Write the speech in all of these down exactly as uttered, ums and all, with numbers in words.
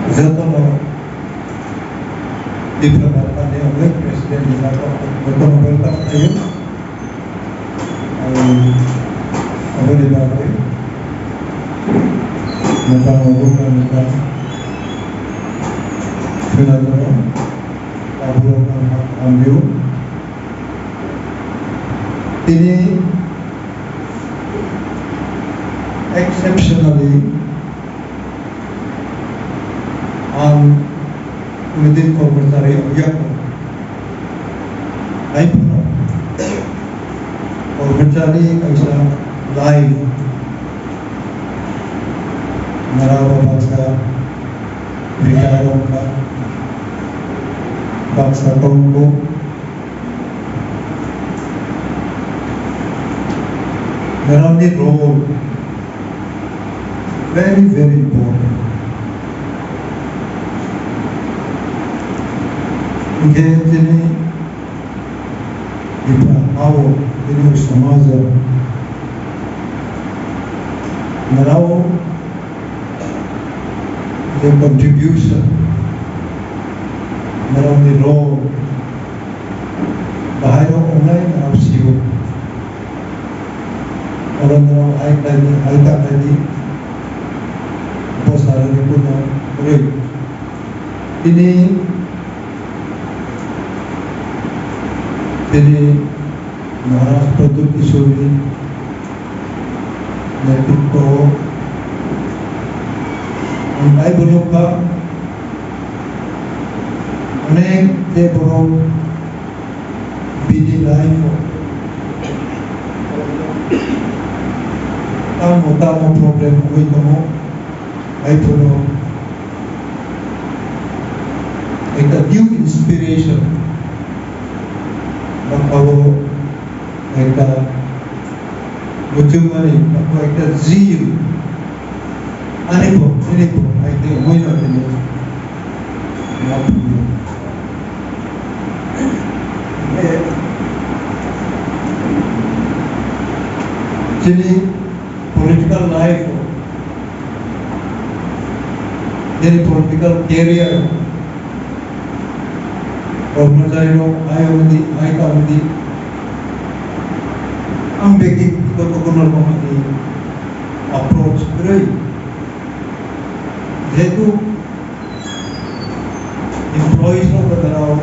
Jotono Tipra Motha ni wngwi president ni jotono welcome khlaio. Ang aboni bagwi nokha nokha nokha khwnajao, aborok ang hamjao. Tini exceptionally ang within kormochari wngya kho. Hai phano kormochari kaisa lai nara baksa retire wngkha, baksa tongkho. Narwkni role very, very important. Hingkhe chini Tipra hao, chini somajo narwk je contribution, narwkni role, bahai rok wngnai narwk sio. Oro no hai khlai di, hai ta khlai di, bo salani kuno kwrwi. Tini, tini Maharaj Pradyut Kishore ni netritwo o ang taibo nukha, onek je borok bini life o tamo tamo problem wngwi tongo, hai phano ekta new inspiration ba abo ekta muchungmani ba abo ekta zeal ani bo, ani bo hai khe wngwi no tini. Chini political life, chini political career, kormochari rok hai wngdi, hai ta wngdi, ang bektikoto kono rokomni approach kwrwi, jehetu employees rok kwtal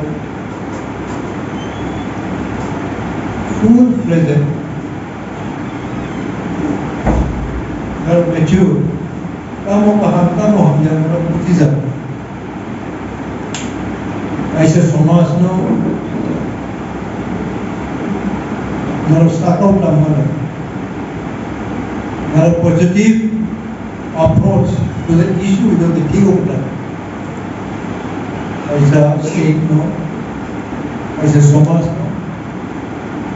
full fledged are mature, tamo kaham tamo hamya norok bujijak. Kaisa somaj no norok sakao tangmano, norok positive approach to the issue hwnkhe thik wngkha. Kaisa state no, kaisa somaj no,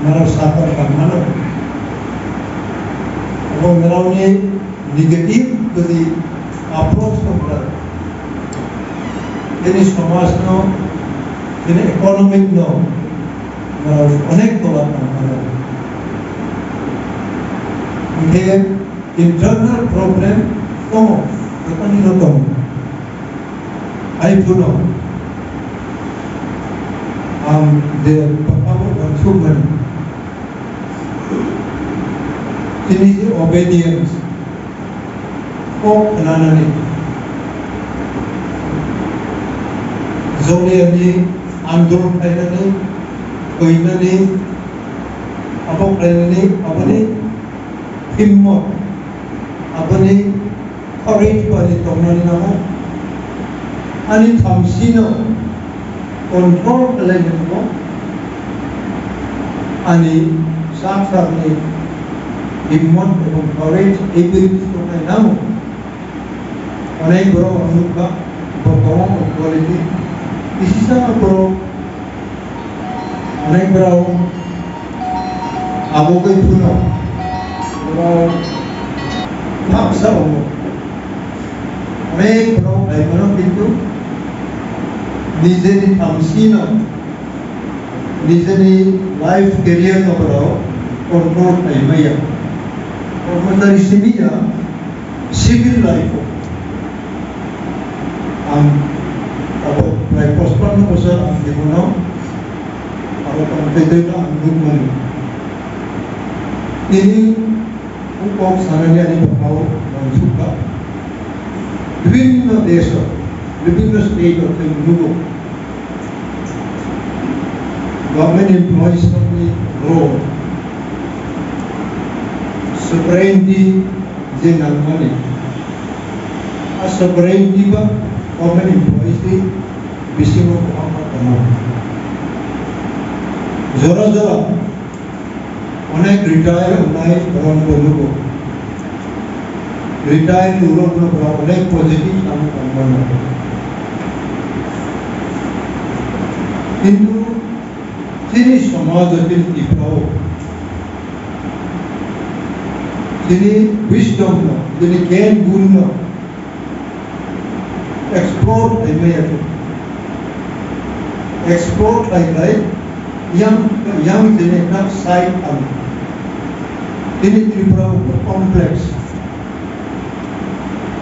norok sakha kha mano. Abo norokni negative to the approach wngkha. Bini somaj no, bini economic no, norok onek tola tangmano. Hwnkhe internal problem tongo, jotonino tongo. Hai phano ang je abo uansukmani, chini je obedience, kok khnanani, joliyani andolon khlainani, thwinani, abo khlainani, aboni himmot, aboni courage bai tongnani nango. Ani thamsino control khlainani nango. Ani sak sakni himmot ebong courage, ability tongnai nango. Onek borok ang nukha, bo kwbangma quality. Kisisa borok, onek borok abo khe phano borok baksa wngo. Onek borok bai mano kintu nijeni thamsino, nijeni life career no borok control khai maya. Kormochari simi ya, civil life o ang abo prai pachpanno bosor ang jibon o aro tongthai twi ang nukmani. Tini o kok sanani ani bwkhao mansukha. Bibhinno desh o, bibhinno state o chwng nugo. Government employees rokni role, sovereignty je nangmani, a sovereignty ba government employees ni bisingo kwbangma tongo. Jora jora onek retire wngnai borok bo nugo. Retire ni ulo borok onek positive samung tong mano. Kintu chini somaj o, chini Tripura o chini wisdom no, chini gyan gun no explore khlaimaya khe. Explore khlai khlai yang, yang chini ekta side ang. Chini Tripura o complex.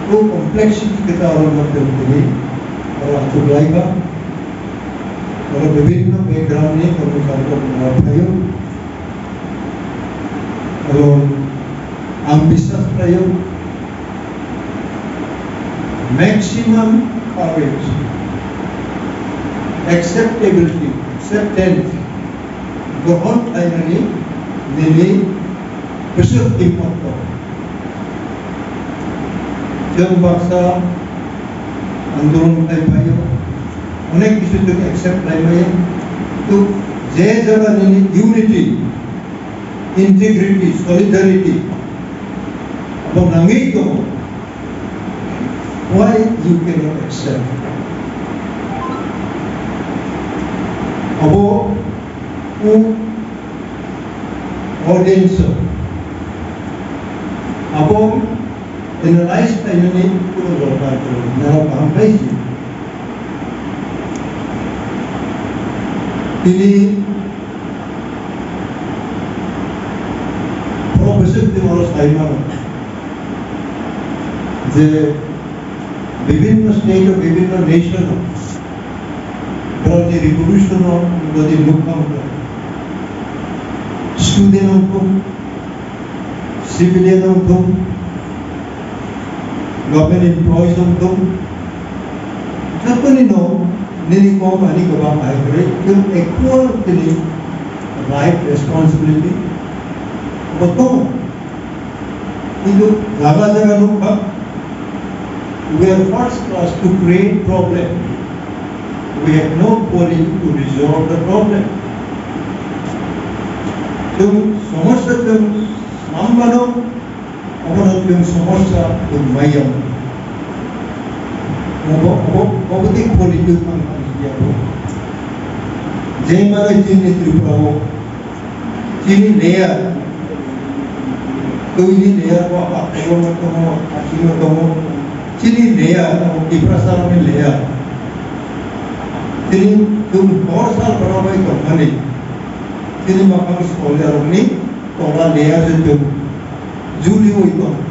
O complexity khe ta oro no tei tini oro achuk lai kha. Oro bibhinno background ni kormochari rok phaio. Oro ang biswas khlaio, maximum courage, acceptability, acceptance, grohon khlainani nini bwswk himmat tongo. Chwng baksa andolon khlai phaio, onek kisu chwng accept khlai maya. Kintu je jaga nini unity, integrity, solidarity abo nangwi tongo, why you cannot accept? Abo o audience o abo analyze khlainani kuno dorkar kwrwi, norok kaham khlai si. Tini professor tini oro sai mano je bibhinno state o, bibhinno nation o, borokni revolution o jodi nukha wngkha, student wngthung, civilian wngthung, government employees wngthung, jotonino nini kok ani kwbang hai kwrwi, equal tini right, responsibility bo tongo. Kintu jaga jaga nukha, we are first class to create problem. We have no policy to resolve the problem. Chwng somosya chwng samano, obono chwng somosya chwng maiya. Obo, obo, obo tei policy ang, ang siya bo. Je mano chini Tripura o chini layer, twini layer bo akhoro no tongo, asing no tongo. Chini layer abo Tiprasa rokni layer. Chini chwng hor sal borok bai tongmani, chini makhang solya rokni tola layer se chwng juli oi tongo.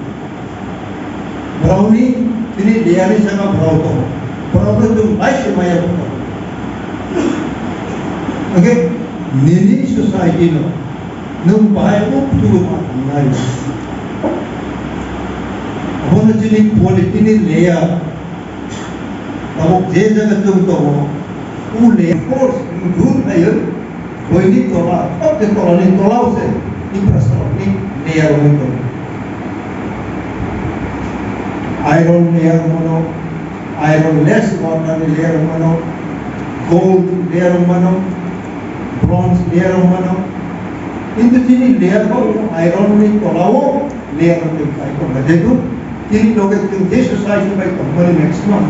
Borokni tini layer ni saka borok tongo. Borokno chwng bai se maya tongo. Hwnkhe nini society no nwng bahai o phuru ma thangnai. Abono chini quality ni layer. Tabuk je jaga chwng tongo, o layer force rule khlaiwi boini tola, thok khe tolani tolao se infrastructure ni layer wngwi tongo. Iron layer wngmano, iron less water ni layer wngmano, gold layer wngmano, bronze layer wngmano. Kintu chini layer bo iron ni tolao layer wngwi kai tongo. Jehetu chini loge chwng je society bai tongmani maximum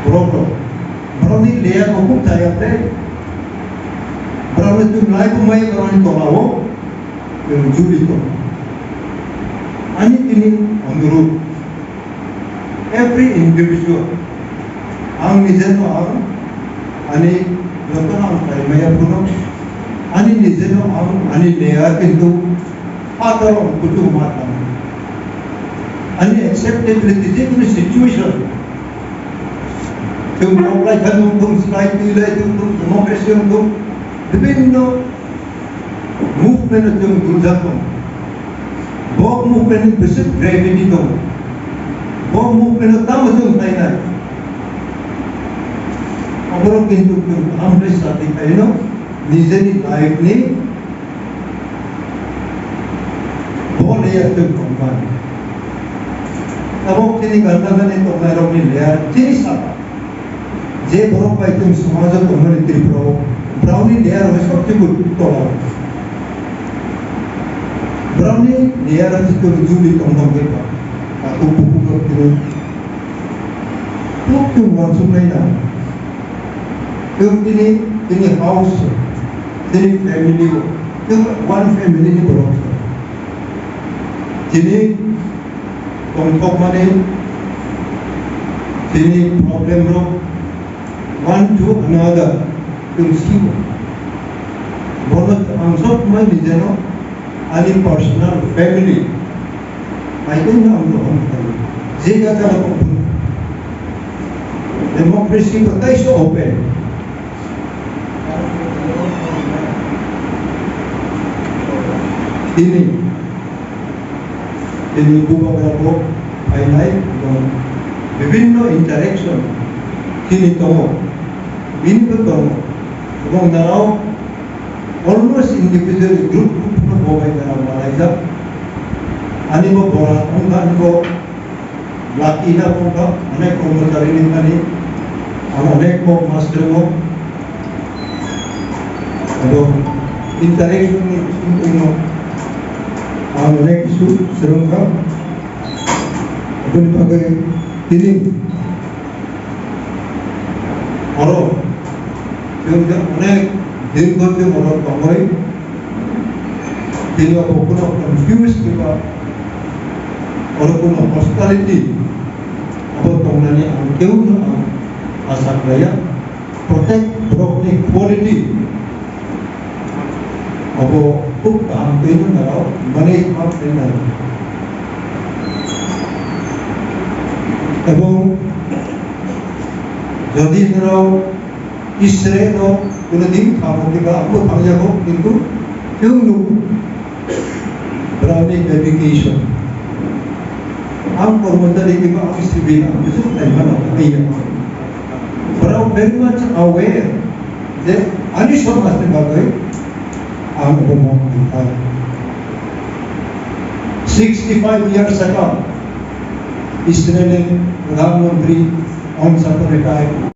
borok rok, borokni layer bo khub chaya tei borokno chwng lai bo mai borokni tolao chwng juli tongo. Ani tini onurudh, every individual, ang nijeno ang ani jotono ang khlai maya phano, ani nijeno ang ani layer kintu phataro kuchuk ma tang. Ani acceptability, je kono situation, chwng koklai kha wng thung, slai twi lai wng thung, democracy wng thung, bibhinno movement o chwng dulja thung. Bo movement ni bwswk gravity tongo. Bo movement o tamo chwng khlainai. Oborok kintu chwng kaham khe sadi khaino nijeni life ni bo layer chwng tongmani. Abo chini ganda gani tongnairokni layer chini saka. Je borok bai chwng somajo tongmani Tripura o, borokni layer hai sobse bo tola. Borokni layer hai chwng juli tongmani ba, ba kuku kuku tini. Tok chwng wansuknai na. Chwng tini, tini house, tini family o, chwng one family ni borok. Tini tongthokmani tini problem rok one to another chwng sibo. Bono ang sob mai ni jeno ani personal family, I don't know, ang rohon kali. Je jaga rok democracy bo taiso open. Tini Tini bubagra bo phainai, ebong bibhinno interaction tini tongo, bini bo tongo, ebong narao almost individual group group no bo bai narao malaijak. Ani bo bora wngkha, ani bo lucky na wngkha, onek kormochari ni thani, ang onek kok mas swrwngo. Abo interaction ni bisingtwi no ang onek kisu swrwngkha. Aboni bagwi tini oro chwng je onek dirgho din oro tongwi tini abo kuno confuse kiba oro kuno hostility abo tongnani ang keu no ang asa khlaiya. Protect borokni quality abo khub kaham twi no narao manage ma khlai nai. Ebong jodi narao Israel no kuno din thamo kiba abo thangjago, kintu chwng nuk Browni dedication. Ang kormochari kiba ang civil ang bising taimano kaiya. Brown very much aware je ani somajni bagwi ang omo kha. Sixty-five years ago, Israeli Pradhan Mantri once upon a time